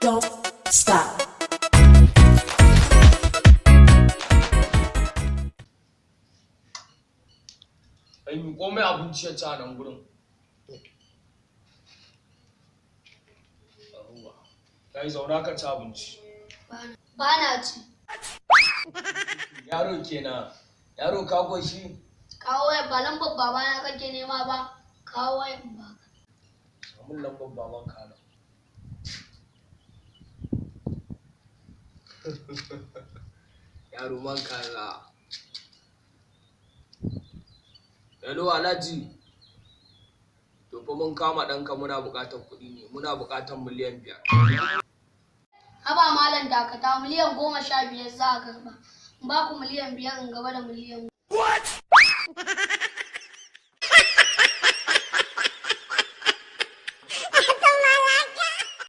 Don't stop. Ai mi komai abinci ya ci a nan gurin. Yawwa. Kai, zauna ka ci abinci. Ba na ci. Yaro kenan. Yaro, ka koshi? Kawo wayan, ba lambar babana kake nema ba. Kawo wayan ba. Samun lambar baban ka nan. Yaro man kaza. Hello, Alhaji. To fa mun kama ɗanka, muna buƙatar kuɗi ne, muna buƙatar miliyan 5. Haba malam, dakata, 15 miliyan za a karba. In ba ku miliyan 5 in gaba da miliyan.